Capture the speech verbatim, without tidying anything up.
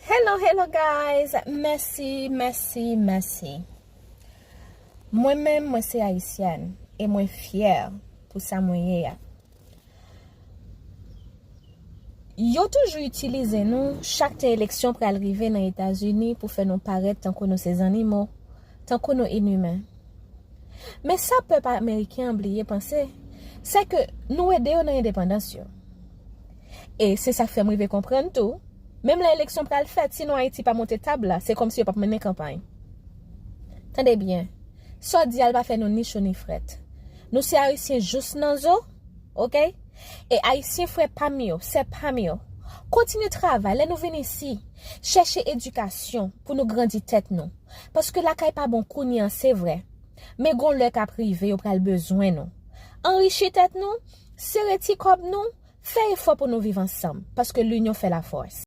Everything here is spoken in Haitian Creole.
Hello, hello guys. Mèsi, mèsi, mèsi. Mwen menm, mwen se Ayisyèn e mwen fyè pou sa mwen ye a. Yo toujou itilize nou chak tan eleksyon pral rive nan Etazini pou fè nou parèt tankou nou se zannimo, tankou nou inimen. Men sa pèp ameriken an bliye panse, se ke nou ede yo nan endepandans yo. E se sa k fè m rive konprann tou, menm lè eleksyon pral fèt, si non Ayiti pa monte tab la, se kòmsi yo p ap mennen kanpay. Tande byen, sa w di a l pa fè nou ni cho ni frèt. Nou se Ayisyen jous nan zo, oke? E Ayisyen frè pa m yo, sè pa m yo, kontinye travay. Lè nou vin isi, chèche edikasyon pou nou grandi tèt nou. Paske lakay pa bon kounye an, se vre. Men gon lè k ap rive, yo pral bezwen nou. Anrichi tèt nou, sere ti kòb nou, fè efò pou nou viv ansanm, paske linyon fè lafòs.